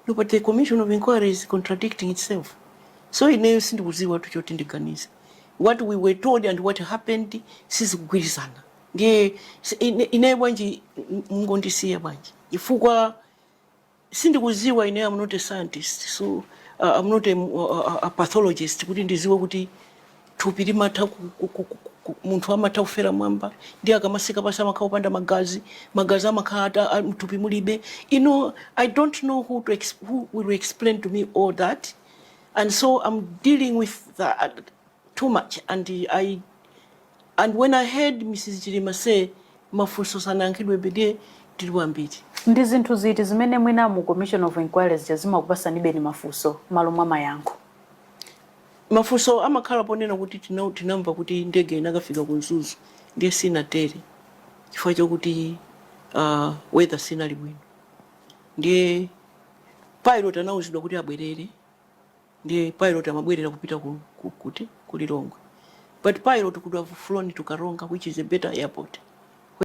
No, but the commission of inquiry is contradicting itself. So ineyo sindikudziwa choti ndiganize. What we were told and what happened sizikugwirizana. Ndiye ineyo bwanji mungondisiya bwanji, chifukwa sindikudziwa. Ine I'm not a scientist, so I'm not a pathologist kuti ndiziwe kuti thupi limatha munthu amatha kufera mwamba ndi akamatsika pansi amakhala opanda magazi, magazi amakhala mthupi mulibe. I don't know who will explain to me all that, and so I'm dealing with that too much. And when I heard Mrs Chilima say mafunso sanayankhidwebe, ndiye tili ambiri. Ndi zinthu ziti zimene mwina mu commission of inquiry zija zimakupasanibe ni mafunso malo mwa mayankho? Mafunso amakhala ponena kuti tinamva kuti ndege inakafika ku Mzuzu, ndiye sinatere chifukwa chokuti weather sinali bwino, ndiye pilot anawuzidwa kuti abwerere, ndiye pilot amabwerera kupita kuti ku Lilongwe, but pilot could have flown to Karonga, which is a better airport.